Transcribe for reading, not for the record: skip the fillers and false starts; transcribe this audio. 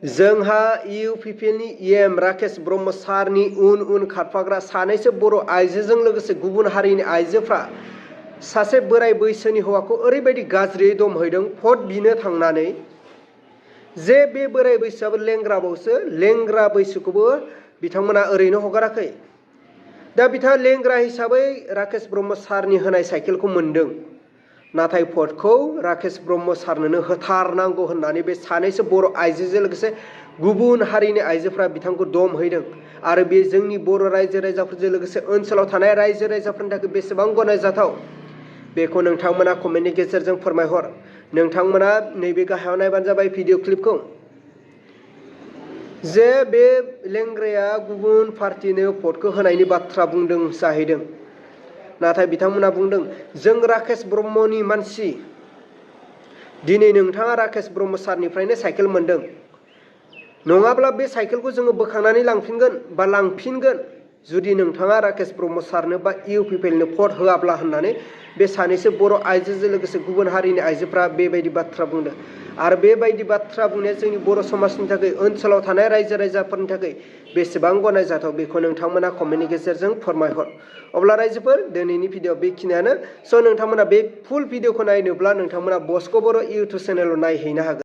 जोंहा इउपिपिएलनि इएम राकेश ब्रह्म सारनि उन खारफाग्रा सानैसो बर' आइजोजों लोगोसे गुबुन हारिनि आइजोफ्रा सासे बोराय बैसोनि हौवाखौ ओरैबायदि गाज्रियै दमहैदों भट बिनो थांनानै जे बे बोराय बैसोआबो लेंग्राबावसो लेंग्रा बैसोखौबो बिथांमोना ओरैनो हगाराखै। दा बिथाङा लेंग्रा हिसाबै राकेश ब्रह्म सारनि होनाय साइकेलखौ मोन्दों, नाथाय भटखौ राकेश ब्रह्म सारनोनो होथारनांगौ होननानै बे सानैसो बर' आइजोजों लोगोसे गुबुन हारिनि आइजोफ्रा बिथांखौ दमहैदों आरो बे जोंनि बर' रायजो राजाफोरजों लोगोसे ओनसोलाव थानाय रायजो राजाफोरनि थाखाय बेसेबां गनायजाथाव बेखौ नोंथांमोना कमेन्टनि गेजेरजों फोरमायहर। नोंथांमोना नैबे गाहायाव नायबानो जाबाय भिडिअ क्लिपखौ। जे बे लेंग्राया गुबुन पार्टिनो भटखौ होनायनि बाथ्रा बुंदों जाहैदों, नाथाय बिथांमोना बुंदों जों राकेश ब्रह्मनि मानसि, दिनै नोंथाङा राकेश ब्रह्म सारनिफ्रायनो साइकेल मोन्दों, नङाब्ला बे साइकेलखौ जोङो बोखांनानै लांफिनगोन जुदि नोंथाङा राकेश ब्रह्म सारनो बा इउपिपिएलनो भट होआब्ला होननानै बे सानैसो बर' आइजोजों लोगोसे गुबुन हारिनि आइजोफ्रा बेबायदि बाथ्रा बुंदों। आरो बेबायदि बाथ्रा बुंनाया जोंनि बर' समाजनि थाखाय ओनसोलाव थानाय रायजो राजाफोरनि थाखाय बेसेबां गनायजाथाव बेखौ नोंथांमोना कमेन्टनि गेजेरजों फोरमायहर। अब्ला रायजोफोर दिनैनि भिडिअ बेखिनियानो। स' नोंथांमोना बे फुल भिडिअखौ नायनोब्ला नोंथांमोना बस्क' बर' इउटुब चेनेलाव नायहैनो हागोन।